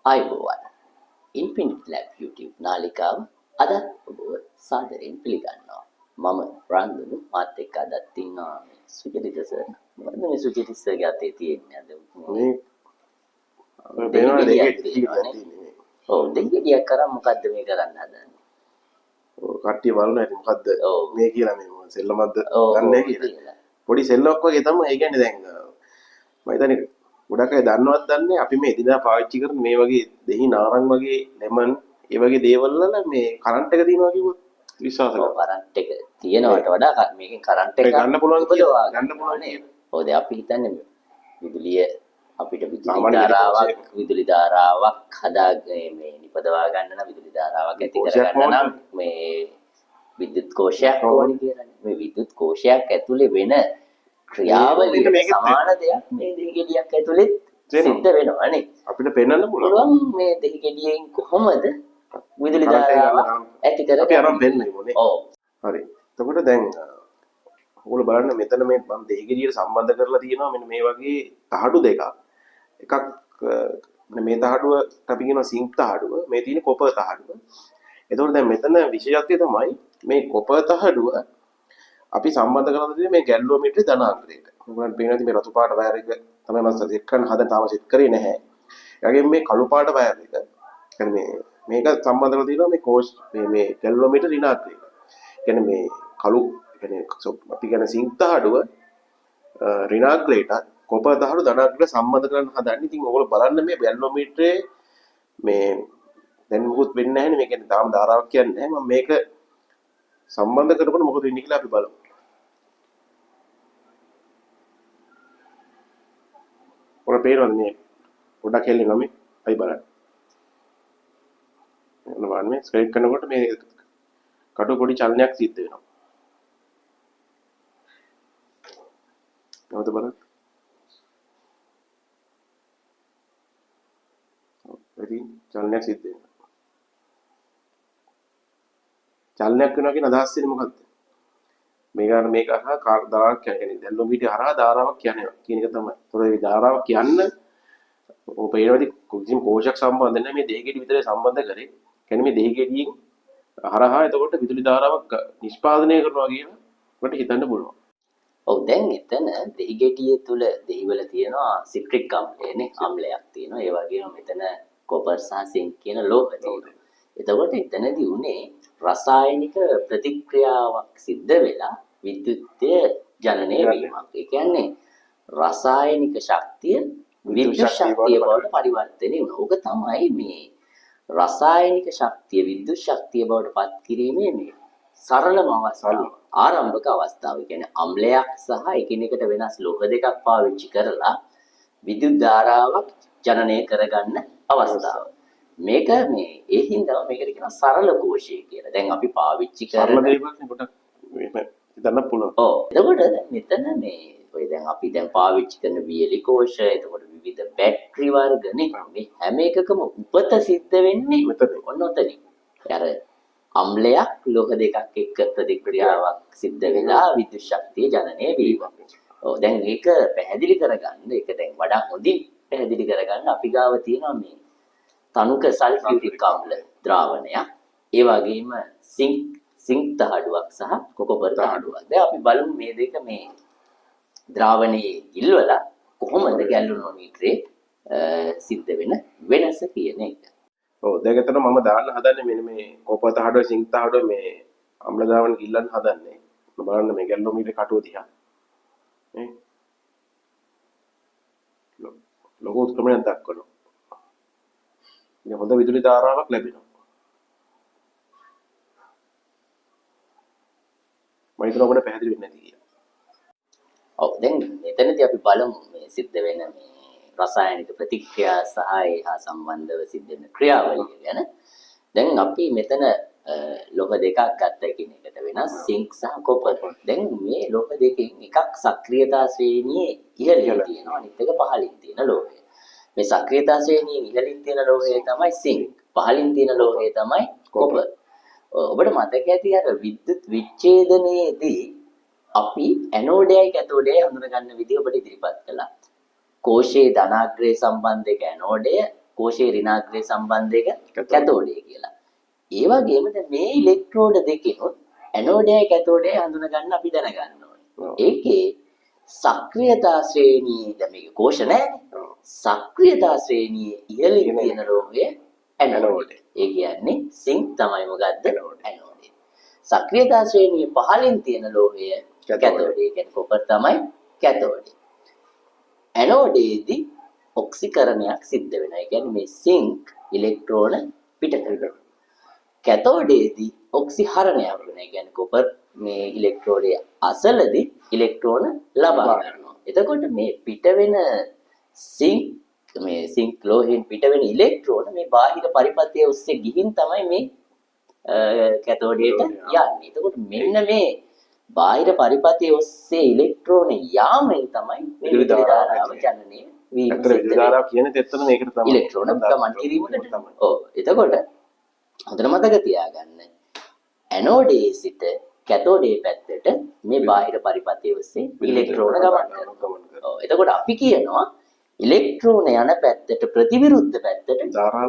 ආයුබෝවන්. Infinite lab YouTube නාලිකාව අදත් ඔබව සාදරයෙන් පිළිගන්නවා. මම රන්දුනු, මාත් එක්ක අදත් ඉන්නවා මේ සුචරිත සර්. මොකද්ද මේ සුචරිත සර්ගේ අතේ තියෙන්නේ අද? මේ දෙහි පේනවා ගෙඩියක් දෙකේ තියෙනවානේ. තියෙන්නේ. ඔව්, දෙහි ගෙඩියක් කරන් මොකද්ද මේ කරන්න හදන්නේ? ඔව්, කට්ටිය බලනවා ඇති මොකද්ද මේ කියලා, මේ මොන සෙල්ලමක්ද ගන්නෑ කියලා. පොඩි සෙල්ලමක් වගේ තමයි. ඒ කියන්නේ දැන් මම හිතන්නේ ගොඩක් අය දන්නවත් දන්නේ අපි මේ එදිනෙදා පාවිච්චි කරන මේ වගේ දෙහි නාරං වගේ ලෙමන් ඒ වගේ දේවල් වල මේ කරන්ට් එක තියෙනවා කිව්වොත් විශ්වාස ඔව්, කරන්න. කරන්ට් එක තියෙනවට වඩා මේකෙන් කරන්ට් එක ගන්න පුළුවන් උපදවා කියලා, ගන්න පුළුවන් නේ. ඔව්, දැන් අපි හිතන්නේ විදුලිය අපිට විදුලි සාමාන්‍ය ධාරාවක් කෝෂයක්. විදුලි ධාරාවක් හදා මේ නිපදවා ගන්න නම්, විදුලි ධාරාවක් ඇති කෝෂයක් කරගන්න ඕනේ. නම් මේ විද්‍යුත් කෝෂයක් ඔව්. ඕනේ කියලානේ. මේ විද්‍යුත් කෝෂයක් ඇතුලේ වෙන ක්‍රියාවලියට මේකෙත් සමාන දෙයක් මේ දෙහි ගෙඩියක් ඇතුලෙත් වෙනවා. සිද්ධ වෙනවා නේ. අපිට පෙන්වන්න පුළුවන්. පුළුවන් මේ දෙහි ගෙඩියෙන් කොහොමද විදුලි කරන්ට් එක ධාරාවක් ගන්න. ඇති කරගන්නේ. අපි අරන් පෙන්නමු නේ. ඔව්. හරි. එතකොට දැන් ඔයගොල්ලෝ බලන්න මෙතන මේ මම දෙහි ගෙඩියට සම්බන්ධ කරලා තියෙනවා මෙන්න මේ වගේ තහඩු දෙකක්. එකක් මෙන්න මේ තහඩුව අපි කියනවා සිංක් තහඩුව, මේ තියෙන කොපර් තහඩුව. එතකොට දැන් මෙතන විශේෂත්වය තමයි මේ කොපර් තහඩුව අපි සම්බන්ධ කරලා තියෙන්නේ මේ ගැල්වෝමීටරේ ධනාග්‍රයට. ඔයගොල්ලන්ට පේනවා ඇති මේ රතු පාට වයර් එක තමයි මම සෙට් කරන්න හදන, තාම සෙට් කරේ නැහැ. ඒ වගේම මේ කළු පාට වයර් එක, කියන්නේ මේ මේක සම්බන්ධ කරලා තියෙනවා මේ කෝෂ් මේ මේ ගැල්වෝමීටර් ඍණාග්‍රයට. කියන්නේ මේ කළු කියන්නේ අපි කියන සිංක් තහඩුව ඍණාග්‍රයටත් කොපර් තහඩුව ධනාග්‍රයට සම්බන්ධ කරන්න හදන්නේ. ඉතින් ඔයගොල්ලෝ බලන්න මේ ගැල්වෝමීටරේ මේ දැන් මොකුත් වෙන්නේ නැහැ නේ. මේ කියන්නේ තාම ධාරාවක් කියන්නේ නැහැ. මම මේක සම්බන්ධ කරනකොට මොකද වෙන්නේ කියලා අපි බලමු. ඔයාලා පේනවද මේ පොඩක් හෙල්ලෙනවා මේ? අයි බලන්න. ඔන්න බලන්න මේ ස්ක්‍රයිබ් කරනකොට මේ කටු පොඩි චලනයක් සිද්ධ වෙනවා. නැවත බලන්න. ඔව්, ඉතින් චලනයක් සිද්ධ වෙනවා. චලනයක් වෙනවා කියන අදහස් වෙන්නේ මොකද්ද? මේක අර මේක හරහා ධාරාවක් කියන්නේ ගැල්වෝමීටර් හරහා ධාරාවක් යනවා කියන එක තමයි. ඒතකොට මේ ධාරාවක් යන්න ඔබ පේනවාද කිසිම කෝෂයක් සම්බන්ධ නැහැ, මේ දෙහි ගෙඩි විතරයි සම්බන්ධ කරේ. කියන්නේ මේ දෙහි ගෙඩියෙන් හරහා එතකොට විදුලි ධාරාවක් නිෂ්පාදනය කරනවා කියලා ඔබට හිතන්න පුළුවන්. ඔව්, දැන් එතන දෙහි ගෙඩිය තුල දෙහිවල තියෙනවා සිට්‍රික් අම්ලයනේ, අම්ලයක් තියෙනවා. ඒ වගේම මෙතන කොපර් සහ සිංක් කියන ලෝහ තියෙනවා. එතකොට එතනදී උනේ රසායනික ප්‍රතික්‍රියාවක් සිද්ධ වෙලා විද්‍යුත්ය ජනනය වීමක්. ඒ කියන්නේ රසායනික ශක්තිය විද්‍යුත් විද්‍යුත් ශක්තිය ශක්තිය බවට බවට පරිවර්තනය වුණා. ඕක තමයි මේ රසායනික ශක්තිය විද්‍යුත් ශක්තිය බවට පත් කිරීමේ මේ සරලම අවස්ථාව, සරලම. ආරම්භක අවස්ථාව. ඒ කියන්නේ අම්ලයක් සහ එකිනෙකට වෙනස් ලෝහ දෙකක් පාවිච්චි කරලා විද්‍යුත් ධාරාවක් ජනනය කරගන්න අවස්ථාව. මේක මේ ඒ හින්දාම මේකට කියනවා සරල කෝෂය කියලා. දැන් අපි පාවිච්චි සරල කරන දේවල් නේ, පොඩක් මෙහෙම හිතන්න පුළුවන්. ඔව්. එතකොට දැන් මෙතන මේ ඔය දැන් අපි දැන් පාවිච්චි කරන වියලි කෝෂ, එතකොට විවිධ බැටරි වර්ග නේ, මේ හැම එකකම උපත සිද්ධ වෙන්නේ මෙතන. ඔන්න ඔතනින්. අර අම්ලයක් ලෝහ දෙකක් එක්ක ප්‍රතික්‍රියාවක් සිද්ධ වෙලා විද්‍යුත් ශක්තිය ජනනය වීම. ඔව්, දැන් මේක පැහැදිලි කරගන්න, ඒක දැන් වඩා හොඳින් පැහැදිලි කරගන්න අපි ගාව තියෙනවා මේ තනුක සල්ෆියුරික් අම්ල ද්‍රාවණයක්, ඒ වගේම සිංක් තහඩුවක් සහ කොපර් තහඩුවක්. දැන් අපි බලමු මේ දෙක මේ ද්‍රාවණයේ ගිල්වලා කොහොමද ගැල්වනෝමීටරේ සිද්ධ වෙන වෙනස කියන එක. ඔව්, දැන් එතන මම දාන්න හදන්නේ මෙන්න මේ කොපර් තහඩුව සිංක් තහඩුව මේ අම්ල ද්‍රාවණ ගිල්ලන්න හදන්නේ. බලන්න මේ ගැල්වනෝමීටරේ කටුව දිහා. නේ? ලොකු උත්ක්‍රමණයක් දක්වනවා. ඉතින් හොඳ විදුලි ධාරාවක් ලැබෙනවා. මම හිතනවා ඔබට පැහැදිලි වෙන්නේ නැති කියලා. ඔව්, දැන් මෙතනදී අපි බලමු මේ සිද්ධ වෙන මේ රසායනික ප්‍රතික්‍රියා සහ ඒ හා සම්බන්ධව සිද්ධ වෙන ක්‍රියාවලිය ගැන. දැන් අපි මෙතන ලෝහ දෙකක් ගත්ත එකිනෙකට වෙනස් සිංක් සහ කොපර්. දැන් මේ ලෝහ දෙකෙන් එකක් සක්‍රියතා ශ්‍රේණියේ ඉහළින් ඉහළ. තියෙනවා, අනිත් එක පහළින් තියෙන ලෝහය. මේ සක්‍රියතා ශ්‍රේණියේ ඉහළින් තියෙන ලෝහය තමයි සිංක්, පහළින් තියෙන ලෝහය තමයි කොපර්. ඔබට මතක ඇති අර විද්‍යුත් විච්ඡේදනයේදී අපි ඇනෝඩයයි කැතෝඩයයි හඳුනගන්න විදිහ ඔබට ඉදිරිපත් කළා. කෝෂයේ ධනාග්‍රය සම්බන්ධ එක ඇනෝඩය, කෝෂයේ ඍණාග්‍රය සම්බන්ධ එක කැතෝඩය කියලා. ඒ වගේම දැන් මේ ඉලෙක්ට්‍රෝඩ දෙකෙනුත් ඇනෝඩයයි කැතෝඩයයි හඳුන ගන්න අපි දැනගන්න ඕනේ. ඒකේ සක්‍රියතා ශ්‍රේණියේ දැන් මේක කෝෂ නෑනේ. සක්‍රියතා ශ්‍රේණියේ ඉහළින් තියෙන ලෝහය ඇනෝඩය. ඒ කියන්නේ සිංක් තමයි මොකද්ද? ඇනෝඩය. සක්‍රියතා ශ්‍රේණියේ පහළින් තියෙන ලෝහය කැතෝඩය. ඒ කියන්නේ කොපර් තමයි කැතෝඩය. ඇනෝඩයේදී ඔක්සිකරණයක් සිද්ධ වෙනවා. ඒ කියන්නේ මේ සිංක් ඉලෙක්ට්‍රෝන පිට කරනවා. කැතෝඩයේදී ඔක්සිහරණයක් වෙනවා. ඒ කියන්නේ කොපර් මේ ඉලෙක්ට්‍රෝඩයේ අසලදී ඉලෙක්ට්‍රෝන ලබා ගන්නවා. එතකොට මේ පිට වෙන සිංක් මේ සිංක් ලෝහයෙන් පිට වෙන ඉලෙක්ට්‍රෝන මේ බාහිර පරිපථය ඔස්සේ ගිහින් තමයි මේ කැතෝඩයට යන්නේ. එතකොට මෙන්න මේ බාහිර පරිපථය ඔස්සේ ඉලෙක්ට්‍රෝන යාමෙන් තමයි මේ විදුලි ධාරාව ජනනය වීම. විදුලි ධාරාව කියන්නේ ඇත්තටම මේකට තමයි. ඉලෙක්ට්‍රෝන ගමන් කිරීමකට තමයි. ඔව්. එතකොට හොඳට මතක තියාගන්න ඇනෝඩයේ සිට කැතෝඩයේ පැත්තට මේ බාහිර පරිපථය ඔස්සේ ඉලෙක්ට්‍රෝන ගමන් කරනවා. ඔව්. එතකොට අපි කියනවා ඉලෙක්ට්‍රෝන යන පැත්තට ප්‍රතිවිරුද්ධ පැත්තට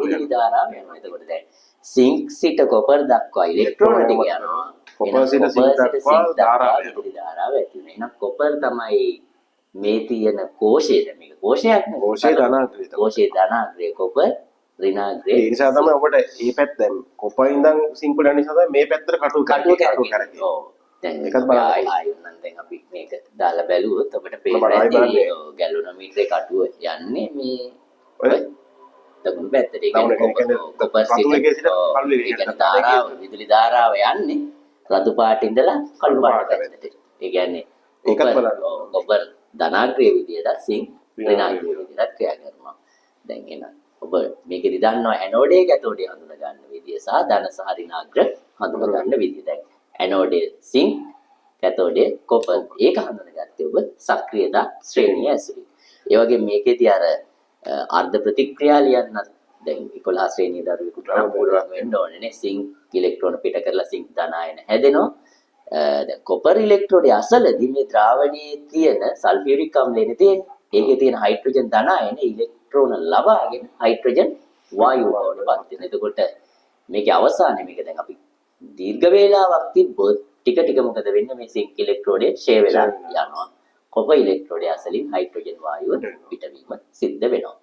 විදුලි ධාරාව යනවා. එතකොට දැන් සිංක් සිට කොපර් දක්වා ඉලෙක්ට්‍රෝන ටික යනවා. කොපර් සිට සිංක් දක්වා ධාරාව විදුලි ධාරාව ඇති වෙනවා. එහෙනම් කොපර් තමයි මේ තියෙන කෝෂය. දැන් මේක කෝෂයක් නේ. කෝෂයේ ධනාග්‍රය තමයි. කෝෂයේ ධනාග්‍රය කොපර් ඍණාග්‍රය. ඒ නිසා තමයි ඔබට මේ පැත්ත දැන් කොපර් ඉඳන් සිංක් වල යන නිසා තමයි මේ පැත්තට කටුව කරකෙන්නේ. ඔව්. දැන් ඒකත් බලන්න. ආයෙ නම් දැන් අපි මේක දාලා බැලුවොත් ඔබට පේනවා ඇති ගැලුනෝමීටරේ කටුව යන්නේ මේ ඔය දකුණු පැත්තට. ඒ කියන්නේ කොපර් සිට කළු ඒ කියන්නේ ධාරාව විදුලි ධාරාව යන්නේ රතු පාට ඉඳලා කළු පාට පැත්තට. ඒ කියන්නේ ඒකත් බලන්න. කොපර් ධනාග්‍රය විදියට සිංක් ඍණාග්‍රය විදියට ක්‍රියා කරනවා. දැන් එහෙනම් ඔබ මේකෙදි දන්නවා ඇනෝඩේ කැතෝඩේ හඳුනා ගන්න විදිය සහ ධන සහ ඍණාග්‍ර හඳුනා ගන්න විදිය. දැන් ඇනෝඩේ සිංක් කැතෝඩේ කොපර් ඒක හඳුනාගත්තේ ඔබ සක්‍රියතා ශ්‍රේණිය ඇසුරින්. ඒ වගේම මේකෙදි අර අර්ධ ප්‍රතික්‍රියා ලියන්නත් දැන් 11 ශ්‍රේණිය දරුවෙකුට නම් පුළුවන් වෙන්න ඕනේ නේ. සිංක් ඉලෙක්ට්‍රෝන පිට කරලා සිංක් ධන අයන හැදෙනවා. දැන් කොපර් ඉලෙක්ට්‍රෝඩයේ අසලදී මේ ද්‍රාවණයේ තියෙන සල්ෆියුරික් අම්ලයනේ තියෙන්නේ. ඒකේ තියෙන හයිඩ්‍රජන් ධන අයන ඉලෙක්ට්‍රෝන ලබාගෙන හයිඩ්‍රජන් වායුව බවට පත් වෙනවා. එතකොට මේකේ අවසානයේ මේක දැන් අපි දීර්ඝ වේලාවක් තිබ්බොත් ටික ටික මොකද වෙන්නේ? මේ සිංක් ඉලෙක්ට්‍රෝඩයේ ෂේ වෙලා යනවා. කොපර් ඉලෙක්ට්‍රෝඩයේ අසලින් හයිඩ්‍රජන් වායුව පිටවීම සිද්ධ වෙනවා.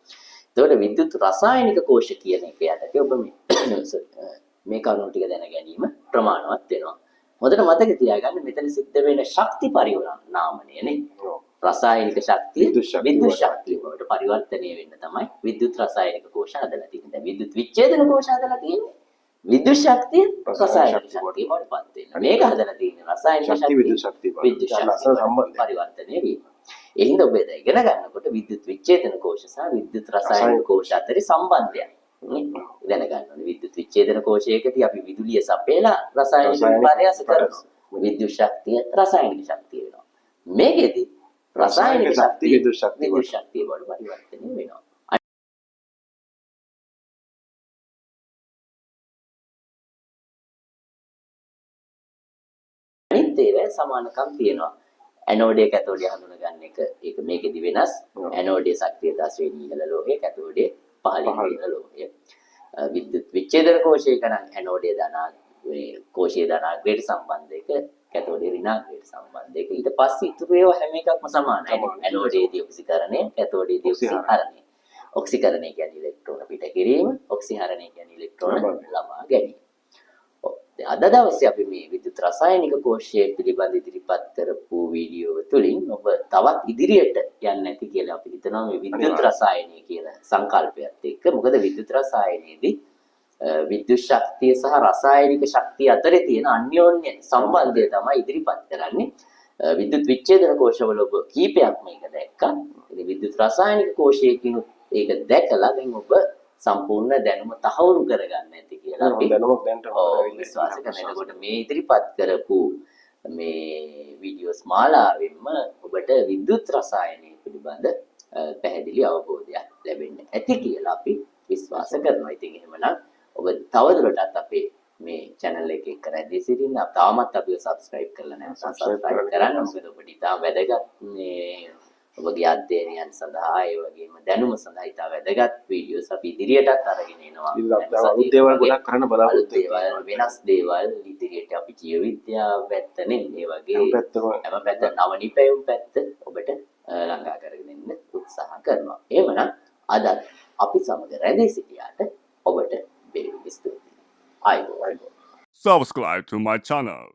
එතකොට විද්‍යුත් රසායනික කෝෂ කියන එක යටතේ ඔබ මේ කරුණු ටික දැන ගැනීම ප්‍රමාණවත් වෙනවා. හොඳට මතක තියාගන්න මෙතන සිද්ධ වෙන ශක්ති පරිණාමණය නේ. රසායනික ශක්තිය විද්‍යුත් ශක්තිය බවට පරිවර්තනය වෙන්න තමයි විද්‍යුත් රසායනික කෝෂ හදලා තියෙන්නේ. දැන් විද්‍යුත් විච්ඡේදන කෝෂ හදලා තියෙන්නේ විද්‍යුත් ශක්තිය රසායනික ශක්තිය බවට පත් වෙන්න. මේක හදලා තියෙන්නේ රසායනික ශක්තිය විද්‍යුත් ශක්තිය විද්‍යුත් ශක්තිය පරිවර්තනය වීම. ඒ හින්දා ඔබ ඉගෙන ගන්නකොට විද්‍යුත් විච්ඡේදන කෝෂ සහ විද්‍යුත් රසායනික කෝෂ අතරේ සම්බන්ධයක් නේ දැනගන්න ඕනේ. විද්‍යුත් විච්ඡේදන කෝෂයකදී අපි විදුලිය සපයලා රසායනික විපර්යාස කරනවා. විද්‍යුත් ශක්තිය රසායනික ශක්තිය වෙනවා. මේකෙදි රසායනික ශක්තිය විද්‍යුත් ශක්තිය බවට පරිවර්තනය වෙනවා. අනිත් ඒවා සමානකම් තියෙනවා. ඇනෝඩය කැතෝඩය හඳුනා ගන්න එක ඒක මේකෙදි වෙනස්. ඇනෝඩය සක්‍රියතා ශ්‍රේණිය ඉහළ ලෝහය, කැතෝඩය පහළින් තියෙන ලෝහය. විද්‍යුත් විච්ඡේදන කෝෂයක නම් ඇනෝඩය මේ කෝෂයේ ධනාග්‍රයට සම්බන්ධ එක, කැතෝඩය ඍණාග්‍රයට සම්බන්ධ එක. ඊට පස්සේ ඉතුරු ඒවා හැම එකක්ම සමානයි. ඇනෝඩයේදී ඔක්සිකරණය, කැතෝඩයේදී ඔක්සිහරණය. ඔක්සිකරණය කියන්නේ ඉලෙක්ට්‍රෝන පිට කිරීම, ඔක්සිහරණය කියන්නේ ඉලෙක්ට්‍රෝන ලබා ගැනීම. අද දවසේ අපි මේ විද්‍යුත් රසායනික කෝෂය පිළිබඳ ඉදිරිපත් කරපු වීඩියෝව තුළින් ඔබ තවත් ඉදිරියට යන්න ඇති කියලා අපි හිතනවා මේ විද්‍යුත් රසායනය කියන සංකල්පයත් එක්ක. මොකද විද්‍යුත් රසායනයේදී විද්‍යුත් ශක්තිය සහ රසායනික ශක්තිය අතරේ තියෙන අන්‍යෝන්‍ය සම්බන්ධය තමයි ඉදිරිපත් කරන්නේ. විද්‍යුත් විච්ඡේදන කෝෂවල ඔබ කීපයක් මේක දැක්කා. ඉතින් විද්‍යුත් රසායනික කෝෂයකින් ඒක දැකලා දැන් ඔබ සම්පූර්ණ දැනුම තහවුරු කරගන්න ඇති කියලා අපි දැනුමක් දැනට විශ්වාස කරනවා. එතකොට මේ ඉදිරිපත් කරපු මේ වීඩියෝස් මාලාවෙන්ම ඔබට විද්‍යුත් රසායනය පිළිබඳ පැහැදිලි අවබෝධයක් ලැබෙන්න ඇති කියලා අපි විශ්වාස කරනවා. ඉතින් එහෙමනම් ඔබ තවදුරටත් අපේ මේ channel එක එක්ක රැඳී සිටින්න. තාමත් අපිව subscribe කරලා නැත්නම් subscribe කරන්න. මොකද ඔබට ඉතාම වැදගත් මේ ඔබ ඔබගේ අධ්‍යයනයන් සඳහා, ඒ වගේම දැනුම සඳහා ඉතා වැදගත් වීඩියෝස් අපි ඉදිරියටත් අරගෙන එනවා. ඉතින් අලුත් දේවල් ගොඩක් කරන්න අලුත් බලාපොරොත්තු දේවල්, වෙනස් දේවල් ඉදිරියට අපි ජීව විද්‍යාව පැත්තනේ ඒ වගේ හැම පැත්තම හැම පැත්ත නව නිපැයුම් පැත්ත ඔබට ළඟා කරගෙන එන්න උත්සාහ කරනවා. එහෙමනම් අදත් අපි සමග රැඳී සිටියාට ඔබට බෙහෙවින් ස්තුතියි. ආයුබෝවන්. Subscribe to my channel.